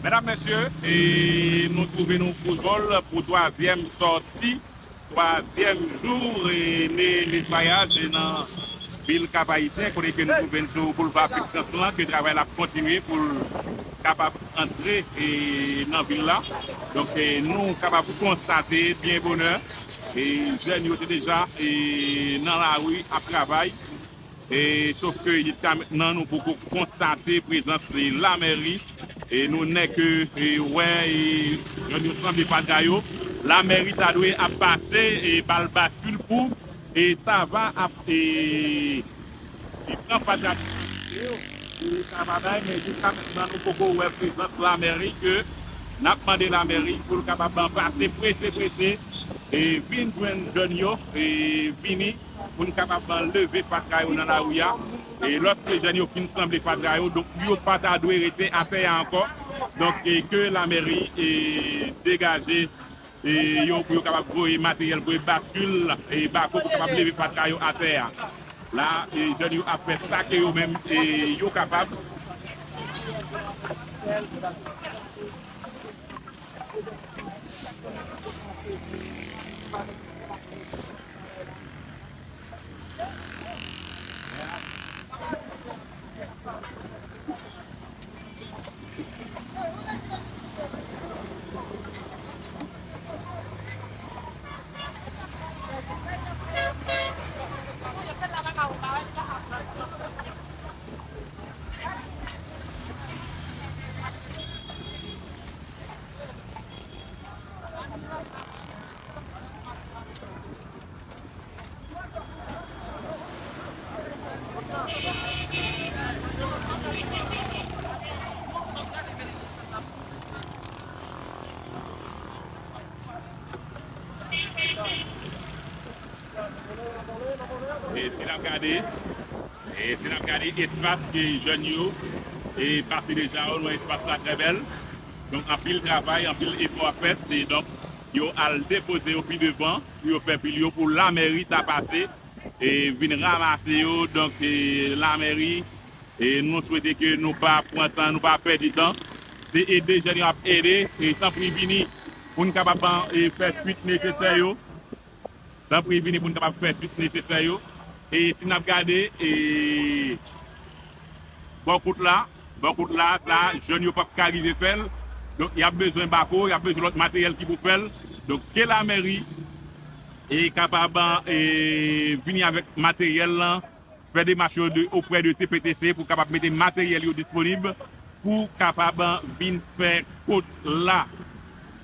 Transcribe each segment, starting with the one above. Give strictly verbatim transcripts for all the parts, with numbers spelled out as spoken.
Medam, mesye, e nou twouve nou sou zòn pou twazyèm sòti, twazyèm jou, e, ne-, netwayaj nan vil Kap Ayisyen, kote ke nou twouve n sou boulva Pidcance lan, ke travay la ap kontinye pou l kapab antre, e, nan vil la. Donk, e, nou kapab konstate byen bonè, e, jèn yo te deja, e, nan lari ap travay. E, sof ke jiska mentnan, nou poko konstate prezans lamèri. E nou nèk, e, wè, e, jèn yo sanble fatra yo. Lamèri ta dwe ap pase, e, bal baskil pou, e, ta va ap, e, e, pran fatra yo. E, ta va bay, men jiska mentnan, nou poko wè prezans lamèri ke n ap mande lamèri pou l kapab pase prese, prese, e vin jwenn jèn yo, e vini pou n kapab leve fatra yo nan lari a. E lòske jèn yo fin sanble fatra yo, donk yo pa ta dwe rete atè a ankò. Donk, e ke lamèri, e, degaje, e, yo pou yo kapab voye materyèl, voye baskil, e, bako pou kapab leve fatra yo atè a. La, e, jèn yo ap fè sa ke yo menm, e, yo kapab. E si n ap gade, e si n ap gade espas ke jèn yo, e pase deja, ou wè espas la trè bèl. Donk, anpil travay, anpil efò ap fèt. E donk, yo al depoze yo pi devan, pou yo fè pil yo, pou lamèri ta pase, e vin ranmase yo. Donk, e lamèri, e nou swete ke nou pa pran tan, nou pa pèdi tan. Se ede jèn yo ap ede, e tanpri vini, pou n kapab, e fè swit nesesè yo. Tanpri vini pou n kapab fè swit nesesè yo. E si n ap gade, e, bò kout la, bò kout la, sa, jèn yo p ap ka rive fè l. Donk, y ap bezwen bako, y ap bezwen lòt materyèl ki pou fè l. Donk, ke lamèri, e, kapab, e, vini avèk materyèl lan, fè demach yo de, oprè de T P T C pou kapab mete materyèl yo disponib pou kapab vin fè kout la.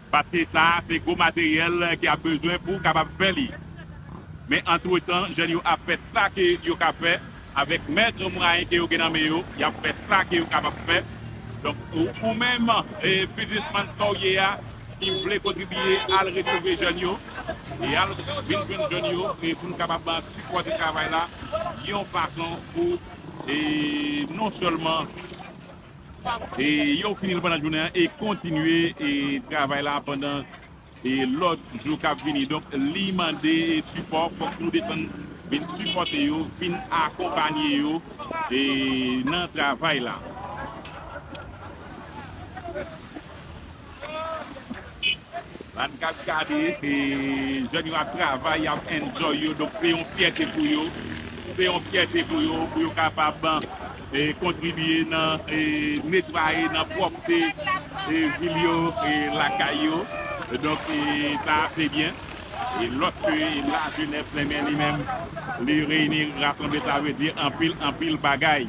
Paske sa a se gwo materyèl ke y ap bezwen pou kapab fè li. Men antretan, jèn yo ap fè sa ke yo ka fè avèk mèt mwayen ke yo gen nan men yo, y ap fè sa ke yo kapab fè. Donk, ou, ou menm, e, biznismann sa w ye a, ki vle kontribye al retwouve jèn yo, e al vin jwenn jèn yo, e pou n kapab sipòte travay la yon fason pou, e non sèlman, e yo fini l pandan jounen an, e kontinye, e travay la pandan, e lòt jou k ap vini. Donk, li mande, e sipò, fòk nou desann vin sipòte yo, vin akonpanye yo, e nan travay la. La n ap gade, e, jèn yo ap travay, y ap enjoy yo. Donk, se yon fyète pou yo. Se yon fyète pou yo, pou yo kapab, e, kontribye nan, e, netwaye, nan pwòpte, e, vil yo, e, lakay yo. Donk, e, sa se byen. E lòske lajenès, men li menm, li reyini, rasanble, sa vle di anpil, anpil bagay.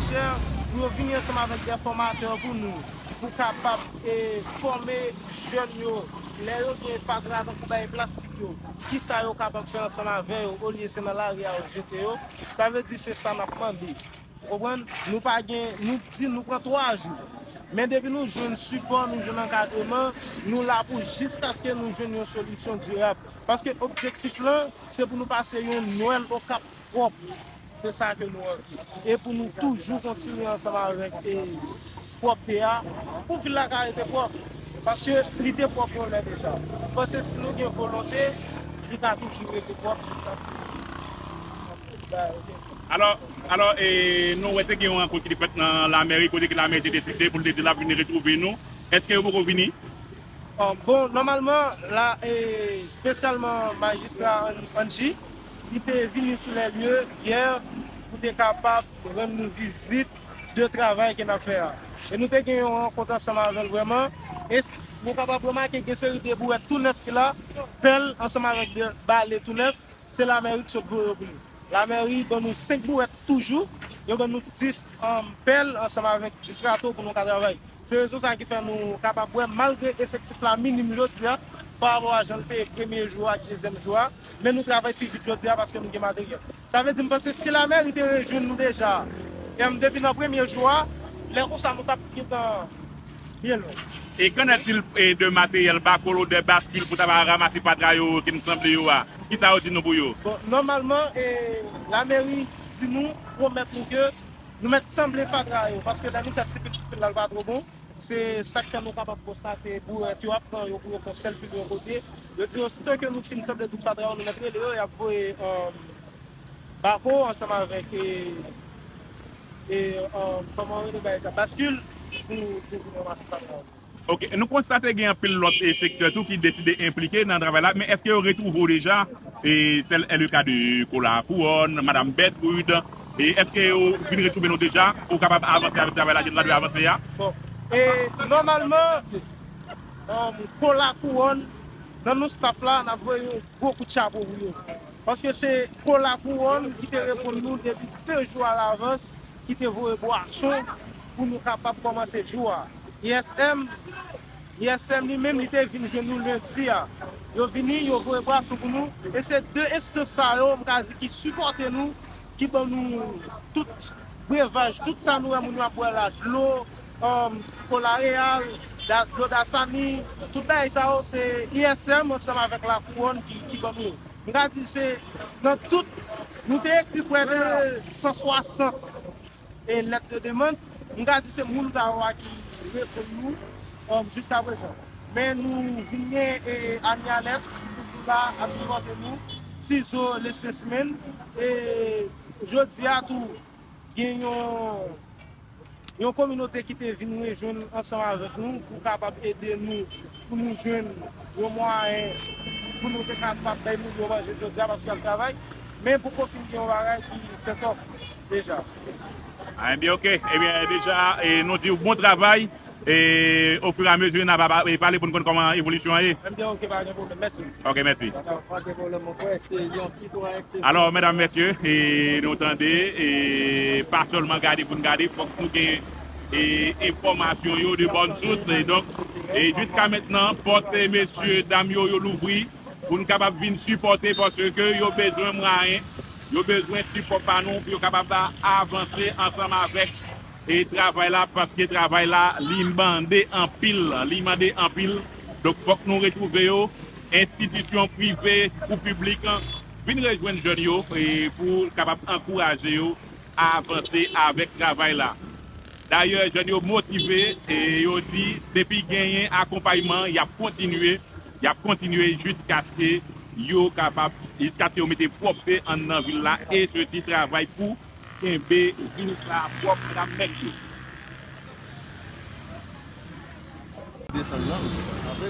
Chè, pou yo vini ansanm avèk de fòmatè pou nou, pou kapab, e, fòme jèn yo. Lè yo gen fatra tankou bagay plastik yo, kisa yo kapab fè ansanm avè yo, olye se nan lari a yo jete yo. Sa vle di se sa n ap mande. Ou konprann? Nou pa gen, nou di nou pran twa jou. Men depi nou jwenn sipò, nou jwenn ankadreman, nou la pou jiskaske nou jwenn yon solisyon dirab. Paske objektif lan, se pou nou pase yon Nwèl Okap pwòp. Se sa ke nou anvi. E pou nou toujou kontinye ansanm avèk, e, pwòpte a, pou vil la ka rete pwòp. Paske li te pwòp yon lè deja. M panse si nou gen volonte, li ka toujou rete pwòp jiskaske. Alò, alò, e, nou wè te gen yon rankont ki te fèt nan lamèri, kote ke lamèri te deside pou l te di l ap vin retwouve nou. Èske yo poko vini? Bon, nòmalman, la, e, espesyalman majistra Angie, li te vini sou lè lye yè pou te kapab rann nou vizit de travay ke n ap fè a. E nou te gen yon rankont ansanm avè l vrèman. E nou kapab remake gen seri de bourèt tou nèf ki la, pèl ansanm avèk de bale tou nèf, se lamèri ki sot voye yo pou nou. Lamèri ban nou senk bourèt toujou, yo ban nou dis pèl ansanm avèk dis rato pou nou ka travay. Se rezon sa ki fè nou kapab wè, malgre efektif la minim jodi a, pa rapò a jan l te ye premye jou a ak dezyèm jou a, men nou travay pi vit jodi a paske nou gen materyèl. Sa vle di, m panse si lamèri te rejwenn nou deja, e, depi nan premye jou a, lè konsa nou t ap gentan byen lwen. E qu'en est-il, e, de materyèl, bako, lodè, baskil pou ta va ranmase fatra yo ki n sanble yo a? Kisa yo di nou pou yo? Bon, nòmalman, e, lamèri di nou, pwomèt nou ke nou mèt sanble fatra yo, paske lè nou fè sipil, sipil la, l pa twò bon. Se sa k fè nou kapab konstate bourèt yo ap pran yo pou yo fè yon sèl pil yon kote. Yo di osito ke nou fin sanble tout fatra yo, nou mèt rele yo, y ap voye, e, bako ansanm avèk, e, e, e, kòman yo rele bagay sa, baskil pou, pou vin ranmase fatra yo. Ok, nou konstate gen anpil lòt, e, sektè tou ki deside enplike nan travay la, men èske yo retwouve w deja, e, tel est le cas de Kola Kouwòn, Madam Bertrude, e èske yo vin retwouve nou deja pou kapab avanse avèk travay la, jan n ta dwe avanse a? Bon, e, nòmalman, um, Kola Kouwòn, nan nou staff la, n ap voye yon gwo kout chapo pou yo. Paske se Kola Kouwòn ki te reponn nou depi de jou alavans, ki te voye bwason pou nou kapab kòmanse jou a. I S M, I S M li menm, li te vin jwenn nou lendi a. Yo vini, yo voye bwason pou nou. E se de enstans sa yo, m ka di, ki sipòte nou, ki ban nou tout brevaj, tout sa nou wè moun yo ap bwè la, dlo, um, kola reyal, da, dlo dasani, tout bagay sa yo, se I S M ansanm avèk Lakouwòn ki, ki ban nou yo. M ka di se nan tout, nou te ekri prè de san swasant, e, lèt de demann. M ka di se moun sa yo a ki reponn nou, um, jiska prezan. Men nou vin gen, e, Ania Lèt ki toujou la ap sipòte nou, Tizo Lespesimenn, e jodi a tou gen yon yon kominote ki te vin rejwenn ansanm avèk nou pou kapab ede nou, pou nou jwenn yon mwayen pou nou te kapab bay moun yo manje jodi a paske y ap travay. Men poko fin gen yon bagay ki sètòp deja. Ebyen, ok. Ebyen, deja, e, nou di w bon travay. E, ofiramezi, n a va pa-, e, pale pou n konn kòman evolisyon an ye. Ebyen, ok, pa gen pwoblèm. Mèsi. Ok, mèsi. Pa gen pwoblèm, mon frè. Se yon sitwayen ki te... Alò, medam, mesye, e, nou tande, e, pa sèlman gade pou n gade, fòk nou gen, e, enfòmasyon yo de bòn sous. E donk, e, jiska mentnan, pòt, e, mesye, dam yo, yo louvri pou n kapab vin sipòte, paske yo bezwen mwayen, yo bezwen sipò pa nou pou yo kapab avanse ansanm avèk e travay la, paske travay la, li mande anpil, li mande anpil. Donk, fòk nou retwouve yo, enstitisyon prive kou piblik, vin rejwenn jèn yo, e pou kapab ankouraje yo a avanse avèk travay la. Dayè, jèn yo motive, e yo di, depi genyen akonpayman, y ap kontinye, y ap kontinye jiskaske yo kapab, jiskaske yo mete pwòpte anndan vil la, e sesi travay pou kenbe vil sa pwòp, medam, mesye. Desann nan, apre.